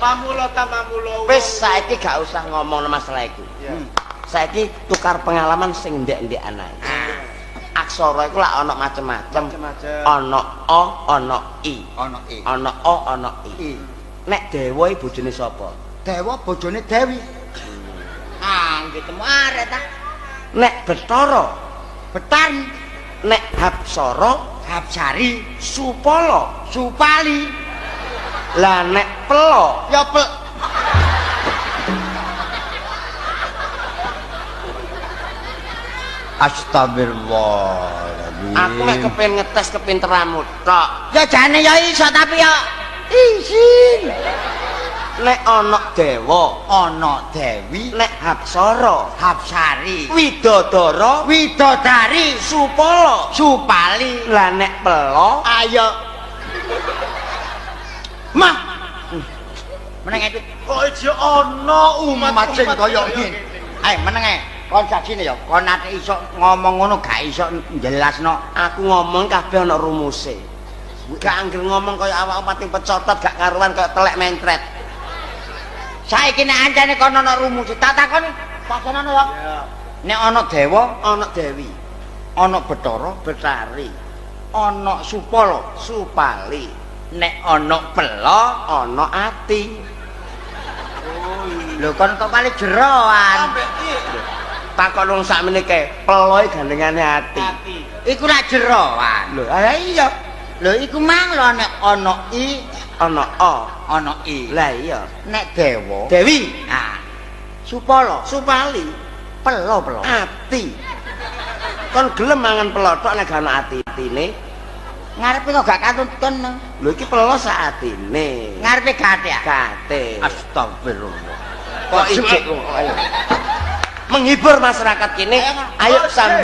Pamula ta mamula. Wis saiki gak usah ngomong masalah iku. Saiki tukar pengalaman sing ndek-ndekan ae. Aksara iku lak ana macem-macem. Macem-macem. Ana A, ana I. Ana I. Ana A, ana I. I. Nek dewa iki bojone sapa? Dewa bojone Dewi. Ah, nggih temu arek ta. Nek Betara, Betari, nek Hapsara, Hapsari, Supala, Supali, lah nek Pela, ya pel. Astagfirullahaladzim. Aku mek kepen ngetes kepinteranmu tok. Ya jane ya iso tapi ya isin. Nek ana dewa, Ana Dewi, nek Hapsara, Hapsari, Widodara, Widodari, Supala, Supali. Lah nek Pela, Ayo. Mah. Meneng itu. Kok iki ana Umat sing kaya ngene. Ayo meneng ae. Kon saksine ya, kon ate iso ngomong ngono gak iso jelasno. Aku ngomong kabeh ana rumuse. Gak angger ngomong kaya awakmu pating pecotot gak karuan kaya telek mentret. Saiki nek ancene kon ana rumus, tak takoni taksono ya. Nek ana dewa, Ana Dewi, ana Betara, Betari, ana Supala, Supali, nek ana Pela, ana Ati. Oh iya. Lho kon kok paling jeroan. Ambek I. Takon wong sakmene kae, peloe gandengane ati. Ati. Iku lak jeroan. Lho, ah iya, Lho iku mang lho nek ana I, ana A. ana I. Lah iya. Nek dewa, Dewi, ah. Supala, Supali, pela pela. Ati. Kon gelem mangan pelotok nek gak ana ati-atine? Ngarepe kok gak katut kon. Lho iki pelo sak atine. Ngarepe gate ah. Gate. Astagfirullah. Kok ijik kok ayo. Menghibur masyarakat kini, ayo sambil